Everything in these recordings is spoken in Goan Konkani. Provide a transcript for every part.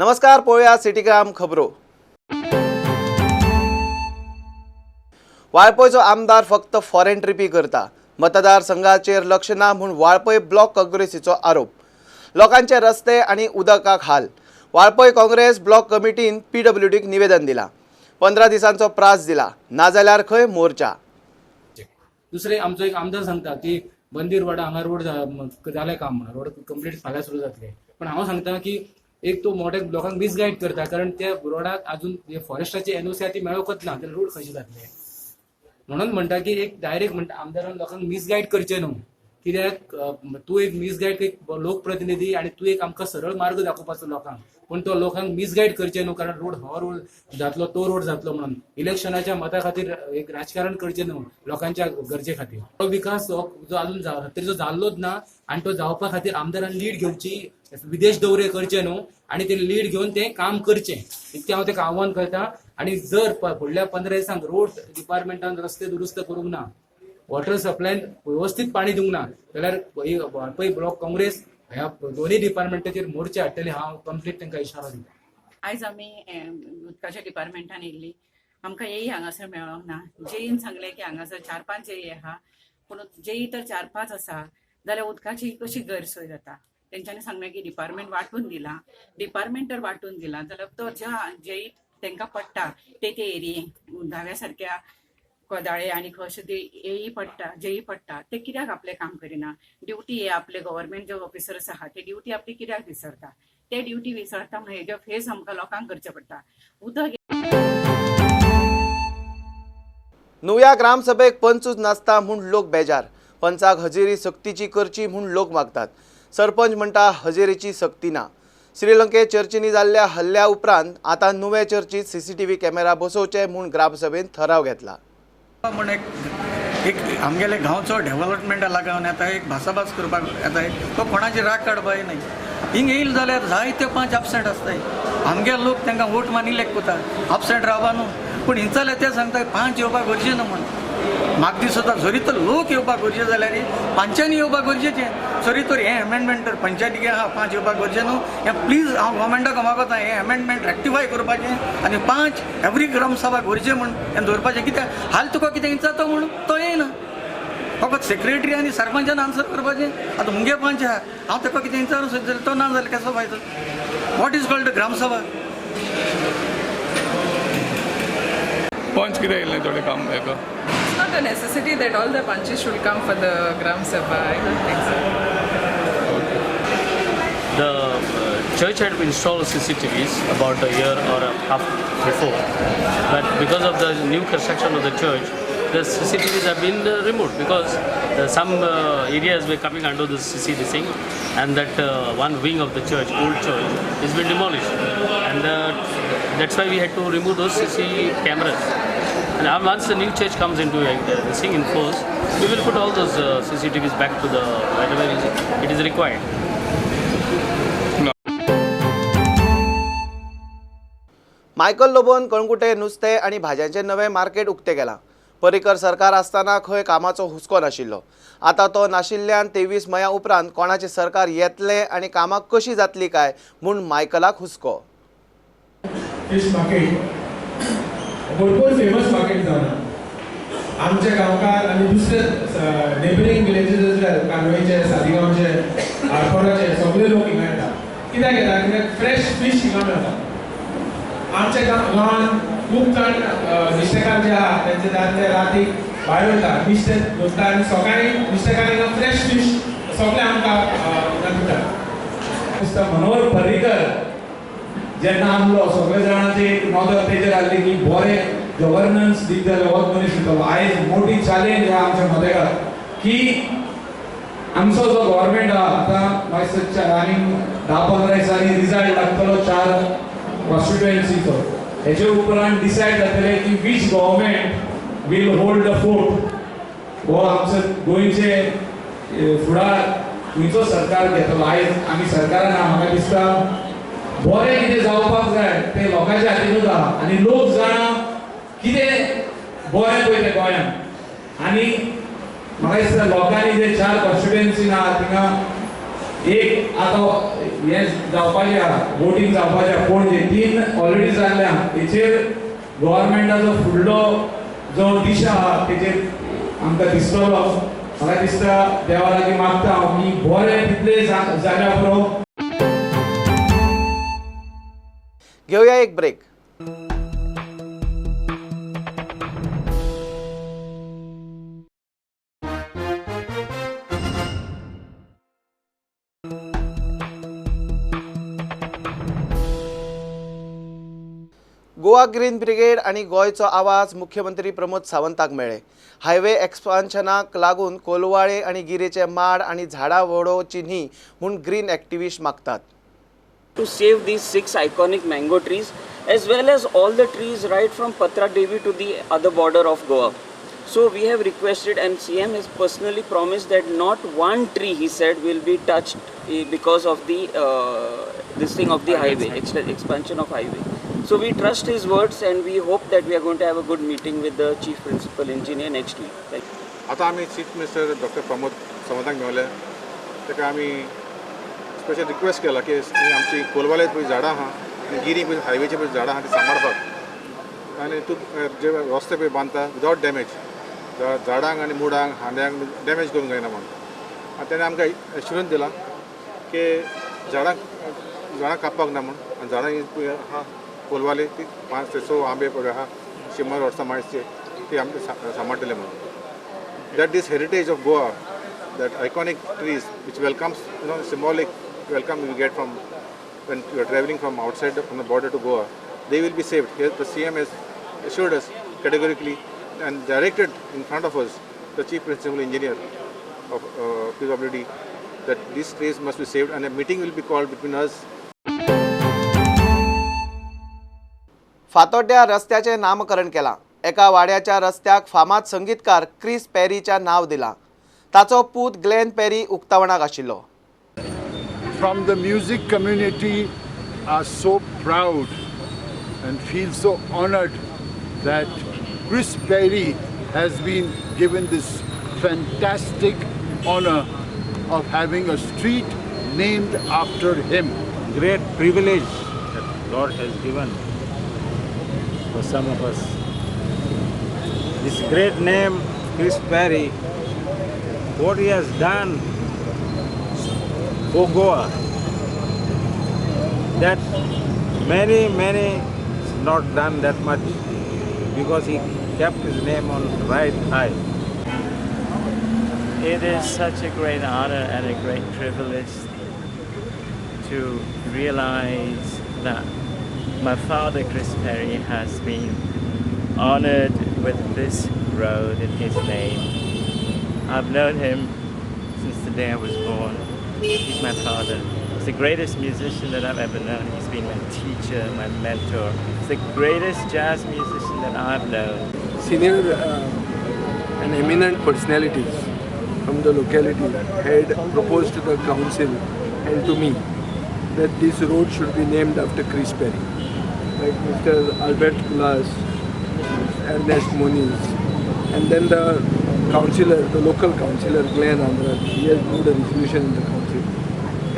नमस्कार, पळोवया सिटीग्राम खबरो. वाळपयचो आमदार फक्त फॉरेन ट्रिपी करता, मतदारसंघाचेर लक्ष ना म्हूण वाळपय ब्लॉक काँग्रेसीचो आरोप. लोकांचे रस्ते आनी उदकाक हाल. वाळपय काँग्रेस ब्लॉक कमिटीन पीडब्ल्यूडीक निवेदन दिला. 15 दिसांचो प्रास दिला, नाजाल्यार खंय मोर्चा. दुसरे, आमचो एक आमदार सांगता की बंदीर वाडा हांगा रोड जालें काम म्हणून, रोड कंप्लीट फाल्यां सुरू जातले. पण हांव सांगता की एक तो मोठे लोकांक मिसगायड करता, कारण त्या रोडाक अजून फॉरेस्टाची एनओसी आहा ती मेळोकच ना, जाल्यार रोड कशी जातले? म्हणून म्हणटा की एक डायरेक्ट म्हणटा, आमदारान लोकांक मिसगायड करचें न्हू. कित्याक तूं एक मिसगायड, एक लोकप्रतिनिधी आनी तूं एक आमकां सरळ मार्ग दाखोवपाचो लोकांक, पूण तो लोकांक मिसगायड करचें न्हू, कारण रोड हो रोड जातलो, तो रोड जातलो म्हणून इलेक्शनाच्या मता खातीर एक राजकारण करचें न्हू लोकांच्या गरजे खातीर. तो विकास हो जो अजून तरी जाल्लोच ना आनी तो जावपा खातीर आमदारान लीड घेवची, विदेश दौरे करचे न्हू आनी ते लीड घेवन ते काम करचें, इतकें हांव ताका आव्हान करता. आनी जर फुडल्या 15 दिसांक रोड डिपार्टमेंटान रस्ते दुरुस्त करूंक ना, वॉटर सप्लायन व्यवस्थीत पाणी दिवंक ना, जाल्यार वाळपय ब्लॉक काँग्रेस ह्या दोन्ही डिपार्टमेंटाचेर मोर्चे हाडटले. हांव कंप्लीट तांकां इशारो दिता. आयज आमी उदकाच्या डिपार्टमेंटान येयल्ली. आमकां जेई हांगासर मेळोंक ना. जेईन सांगलें की हांगासर चार पांच जेई आहा, पूण जेई तर चार पांच आसा जाल्यार उदकाची कशी गैरसोय जाता? तेंच्यांनी सांगलें की डिपार्टमेंट वांटून दिलां. डिपार्टमेंट तर वांटून दिलां जाल्यार तो ज्या जेई तांकां पडटा ते ते एरिये धाव्या सारक्या कोदाळे आनी खंय ते एई पडटा, जेई पडटा, ते कित्याक आपलें काम करिना? ड्युटी हे आपले गव्हर्मेंट जे ऑफिसर्स आहा ते ड्युटी आपली कित्याक विसरता? ते ड्युटी विसरता म्हणून हेजो फेस आमकां लोकांक करचें पडटा. उदक नुव्या ग्रामसभेक पंचूच नासता म्हूण लोक बेजार. पंचाक हजेरी सक्तीची करची म्हूण लोक मागतात. सरपंच म्हणटा हजेरीची सक्ती ना. श्रीलंकेत चर्चींनी जाल्ल्या हल्ल्या उपरांत आतां नुवें चर्चीत सीसीटीव्ही कॅमेरा बसोवचे म्हूण ग्रामसभेन ठराव घेतला. म्हण एक एक आमगेले गांवचो डेवलपमेंटा लागून येता, एक भासाभास करपाक येता, तो कोणाची राग काडपाक न्हय. हिंग येयल जाल्यार जायते पंच एबसेंट आसताय. आमगे लोक तांकां वोट मारून इलेक्ट करता, एबसेंट रावपा न्हू. पूण हिंग जाल्यार ते सांगता पंच येवपाक गरजें न्हू म्हण. म्हाका दिसता जरी तर लोक येवपाक गरजें जाल्यार पंचांनी येवपाक गरजेचें. जरी तर हें एमेंडमेंट तर पंचायतीक आहा, पंच येवपाक गरजें न्हू, हें प्लीज हांव गव्हर्मेंटाक मागता, हें एमेंडमेंट रेक्टिफाय करपाचें आनी पंच एवरी ग्रामसभा गरजें म्हूण हें दवरपाचें. कित्याक हाल तुका कितें विचारता म्हूण तो येयना, फकत सेक्रेटरी आनी सरपंचान आन्सर करपाचें. आतां मुगे पंच आहा, हांव ताका कितें विचारूं सोदता, तो ना जाल्यार कसो फायदो? What is called Gram Sabha? पंच कित्याक येयले थोडें काम हेका? It's not a necessity that all the panches should come for the Gram Sabha. I don't think so. The church had installed CCTVs about a year or a half before, but because of the new construction of the church, the CCTVs have been removed because some areas were coming under the CCTV thing, and that one wing of the church, old church, has been demolished, and that's why we had to remove those CC cameras. And now once the new church comes into the thing in force, we will put all those CCTVs back to the wherever it is required. Michael लोबोन Calangute नुस्तें आनी भाजयांचें नवें मार्केट उक्तें केलां. पर्रीकर सरकार आसतना खंय कामाचो हुस्को नाशिल्लो. आतां तो नाशिल्ल्यान 23 मया उपरांत कोणाचें सरकार येतलें आनी कामां कशीं जातलीं काय म्हूण मायकलाक हुस्को. फिश मार्केट भरपूर फेमस मार्केट जावन आमच्या गांवकार आनी दुसरे नेबरींग विलेजीस आसल्यार कांदोळीचे, सालिगांवचे, आरपोराचे सगळे लोक हिंगा येता. कित्याक येता? कित्याक फ्रेश फीश हिंगा मेळटा. आमच्या गांवांत खूब जाण नुस्तेकार जे आहा तेंचे दादले राती भायर वयता, नुस्तें धरता आनी सकाळीं नुस्तेकार हिंगा फ्रेश फीश सगळे आमकां हिंगा दिता. मिस्टर मनोहर पर्रीकर जेन्ना आसलो, सगळे जाणांची एक नदर तेजेर आहली की बरें गव्हर्नन्स दित जाल्यार होच मनीस दितलो. आयज मोठी चॅलेंज आहा आमच्या मदेकार की आमचो जो गव्हर्मेंट आहा आतां मातसो आनी 10-15 दिसांनी रिजल्ट लागतलो 4 कॉन्स्टिट्युएन्सीचो. हेजे उपरांत डिसायड जातलें की which government will hold the fort. हो आमचो गोंयचे फुडार खंयचो सरकार घेतलो. आयज आमी सरकारान म्हाका दिसता बरें कितें जावपाक जाय तें लोकांच्या हातीनूच आहा आनी लोक जाणा कितें बरें पळय तें गोंयांत. आनी म्हाका दिसता लोकांनी जे 4 कॉन्स्टिट्युएन्सी आहा थिंगा एक आतां हें जावपाचें आहा, वोटींग जावपाचें आहा पणजे, 3 ऑलरेडी जाल्ले आहा. हेचेर गव्हर्मेंटाचो फुडलो जो दिशा आहा तेचेर आमकां दिसतलो. म्हाका दिसता देवा लागीं मागता हांव की बरें तितलें जाल्यार पुरो. घेवया एक ब्रेक. गोवा ग्रीन ब्रिगेड आनी गोंयचो आवाज मुख्यमंत्री प्रमोद सावंताक मेळ्ळे. हायवे एक्सपान्शनाक लागून कोलवाळे आनी गिरेचे माड आनी झाडां वडोवची न्ही म्हूण ग्रीन एक्टिविस्ट मागतात. To save these 6 iconic mango trees as well as all the trees right from Patra Devi to the other border of Goa. So we have requested and CM has personally promised that not one tree, he said, will be touched because of the this thing of the highway, expansion of highway. So we trust his words and we hope that we are going to have a good meeting with the Chief Principal Engineer next week. Thank you. आता आमी चीफ मिनिस्टर डॉक्टर प्रमोद सावंताक मेवले, ताका आमी स्पेशल रिक्वेस्ट केला की आमची कोलवाले पळय झाडां आहा आनी गिरी पळय हायवेचे पळय झाडां आहा ती सांबाळपाक आनी तूं जे रस्ते पळय बांदता विदावट डॅमेज, झाडांक आनी मुडांक हांड्यांक डॅमेज करूंक जायना म्हणून. आनी तेणें आमकां एश्युरन्स दिला की झाडां झाडां कापपाक ना म्हूण. आनी झाडां ही आहा कोलवाले ती 5 ते 6 आंबे पळय आहा 100 वर्सां मायचे ती आमकां सांबाळटले म्हणून. That this heritage of Goa, that iconic trees which welcomes, you know, symbolic welcome you get from when you are traveling from outside from the border to Goa, they will be saved. Here the CM has assured us categorically and directed in front of us the Chief Principal Engineer of PWD that these trees must be saved and a meeting will be called between us. फातोड्ड्या रस्त्याचें नामकरण केलां. एका वाड्याच्या रस्त्याक फामाद संगीतकार क्रिस पेरीच्या नांव दिलां. ताचो पूत ग्लेन पेरी उक्तावणाक आशिल्लो. From the music community are so proud and feel so honored that Chris Perry has been given this fantastic honor of having a street named after him. Great privilege that God has given for some of us. This great name, Chris Perry, what he has done for Goa, that many, many not done that much because he kept his name on right high. It is such a great honor and a great privilege to realize that my father, Chris Perry, has been honored with this road in his name. I've known him since the day I was born. He's my father. He's the greatest musician that I've ever known. He's been my teacher, my mentor. He's the greatest jazz musician that I've known. Senior and eminent personalities from the locality had proposed to the council and to me that this road should be named after Chris Perry. Like Mr. Albert Kulas, Ernest Moniz, and then the councillor, the local councillor Glenn Andrat, he has moved a resolution in the council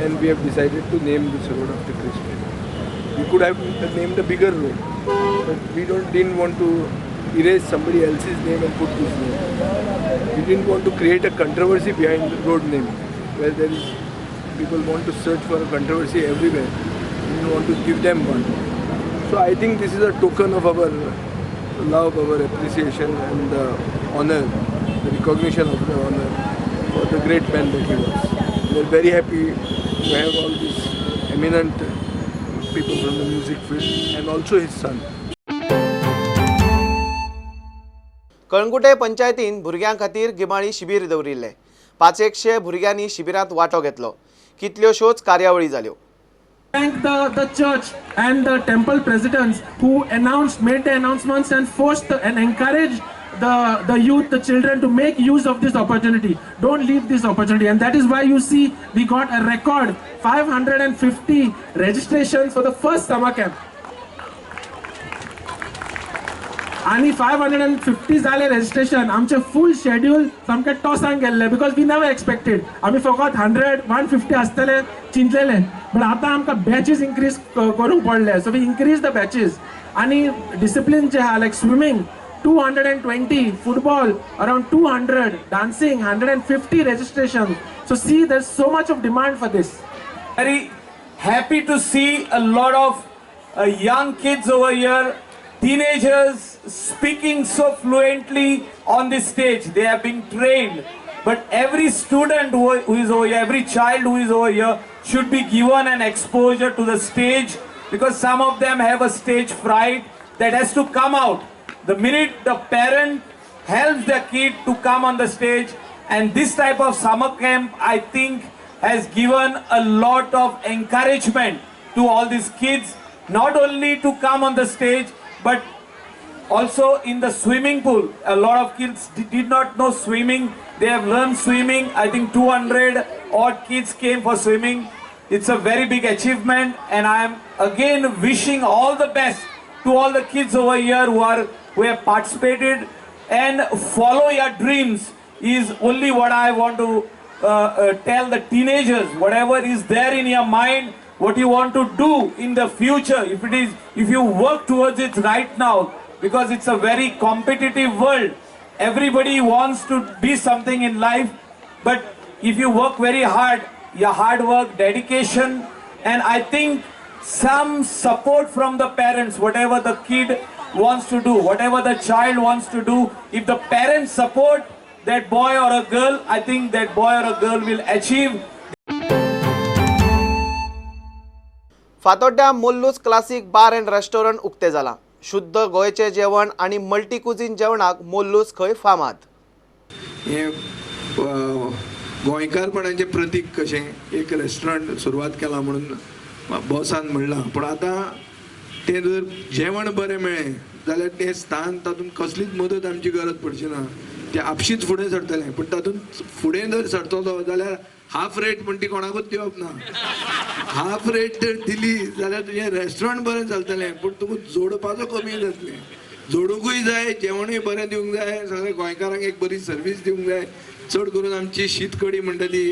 and we have decided to name this road after Chris Perry. We could have named a bigger road, but we didn't want to erase somebody else's name and put this name. We didn't want to create a controversy behind the road naming, where there is people want to search for a controversy everywhere. We didn't want to give them one. So I think this is a token of our love, our appreciation and the honor, the recognition of the honor for the great man that he was. We are very happy to have all these eminent people from the music field and also his son. Calangute पंचायतीन भुरग्यां खातीर गिमाळी शिबीर दवरिल्लें. 500 भुरग्यांनी शिबिरांत वांटो घेतलो. कितल्योश्योच कार्यावळी जाल्यो. Thank the church and the temple presidents who made the announcements and forced and encouraged the youth, the children to make use of this opportunity. Don't leave this opportunity. And that is why you see we got a record 550 registrations for the first summer camp. आनी 550 जाले रजिस्ट्रेशन. आमचे फूल शेड्यूल सामकें टॉसान गेल्ले because we never expected. आमी फकत 100 150 आसतले चिंतलेले, बट आतां आमकां बॅचीस इन्क्रीज करूंक पडले. So we increase the batches. आनी डिसिप्लीन जे आहा लायक swimming 220, football around 200, dancing 150 registration. So see, there is so much of demand for this. Very happy to see a lot of young kids over here, teenagers speaking so fluently on the stage. They have been trained. But every student who is over here, every child who is over here should be given an exposure to the stage, because some of them have a stage fright that has to come out. The minute the parent helps the kid to come on the stage, and this type of summer camp, I think, has given a lot of encouragement to all these kids, not only to come on the stage, but also in the swimming pool. A lot of kids did not know swimming. They have learned swimming. I think 200 odd kids came for swimming. It's a very big achievement, and I am again wishing all the best to all the kids over here who have participated, and follow your dreams is only what I want to tell the teenagers. Whatever is there in your mind, what you want to do in the future, if you work towards it right now, because it's a very competitive world. Everybody wants to be something in life, but if you work very hard, your hard work, dedication, and I think some support from the parents, whatever the kid wants to do, whatever the child wants to do, if the parents support that boy or a girl, I think that boy or a girl will achieve. फातोड्ड्या Mollu's classic bar and restaurant उक्ते जाला. शुद्ध गोंयचें जेवण आनी मल्टी कुझीन जेवणाक मोल्लूस खंय फामाद. हें गोंयकारपणाचें प्रतीक कशें एक रेस्टॉरंट सुरवात केलां म्हणून बॉसान म्हणलां, पूण आतां तें जर जेवण बरें मेळ्ळें जाल्यार तें स्थान तातूंत कसलीच मदत आमची गरज पडची ना, तें आपशीच फुडें सरतलें. पूण तातूंत फुडें जर सरतलो जाल्यार हाफ रेट म्हण ती कोणाकूच दिवप ना. हाफ रेट जर दिली जाल्यार तुजें रेस्टॉरंट बरें चलतलें, पूण तुका जोडपाचो कमी जातलें. जोडुंकूय जाय, जेवणूय बरें दिवंक जाय, सगळ्या गोंयकारांक एक बरी सर्वीस दिवंक जाय. चड करून आमची शीत कडी म्हणटा ती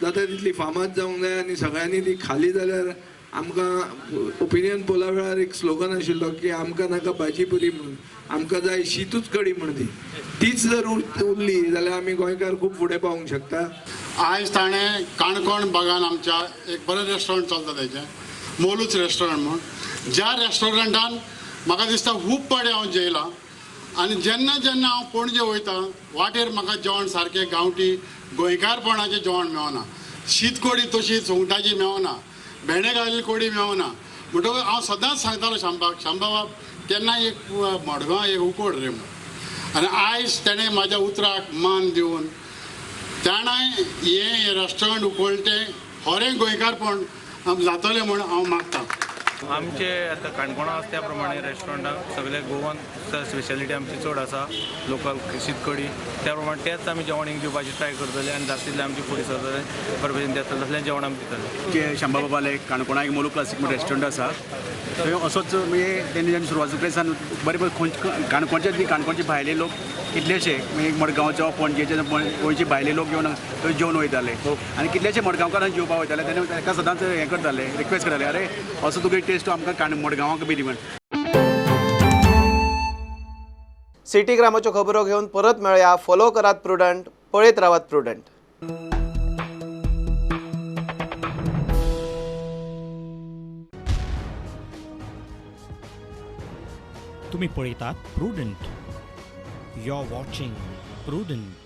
जाता तितली फामाद जावंक जाय आनी सगळ्यांनी ती खाली जाल्यार आमकां ओपिनियन पोला वेळार एक स्लोगन आशिल्लो की आमकां नाका भाजी पुरी म्हणून, आमकां जाय शीतूच कडी म्हण. ती तीच जर उरली जाल्यार आमी गोंयकार खूब फुडें पावूंक शकता. आयज ताणें काणकोण बागान आमच्या एक बरें रेस्टॉरंट चलता तेजें, मोलूच रेस्टॉरंट म्हूण, ज्या रेस्टॉरंटान म्हाका दिसता खूब पाडे हांव जेयलां. आनी जेन्ना जेन्ना हांव पणजे वयता वाटेर म्हाका जेवण सारकें गांवठी गोंयकारपणाचें जेवण मेळना. शीत कोडी तशी सुंगटाची मेळना, भेंडे घालेली कोडी मेळना. म्हणटकूच हांव सदांच सांगतालो शांबाक, शांबा बाब केन्ना एक मडगांव एक उकोड रे म्हूण. आनी आयज तेणें म्हाज्या उतराक मान दिवन ताणें हें रेस्टॉरंट उखलतें खरें गोंयकारपण जातलें म्हूण हांव मागतां. आमचे आतां काणकोणा आसा त्या प्रमाणे रेस्टॉरंटाक सगळे गोवन स्पेशलिटी आमची चड आसा, लोकल शीत कडी, त्या प्रमाणे तेच आमी जेवण हिंग दिवपाची ट्राय करतले आनी जाता तितलें आमची फुडें सरतले बरे भशेन जाता तसलें जेवण आमी दितले. जे शांबा बाबाले काणकोणा एक मोलू क्लासीक म्हणून रेस्टॉरंट आसा, थंय असोच म्हणजे तेणी जेन्ना सुरवात केली सान बरे बरे काणकोणचे न्ही काणकोणचे भायले लोक कितलेशे म्हणजे मडगांवचो पणजेचे गोंयचे भायले लोक येवन थंय जेवन वयताले आनी कितलेशे मडगांवकार जेवपाक वयताले. तेन्ना ताका सदांच हें करताले, रिक्वेस्ट करताले, अरे असो तुगे टेस्ट आमकां मडगांवाक बी दी म्हण. सिटी ग्रामाच्यो खबरो घेवन परत मेळया. फॉलो करात प्रुडंट, पळयत रावात प्रुडंट. तुम्ही पळयतात Prudent. You are watching Prudent.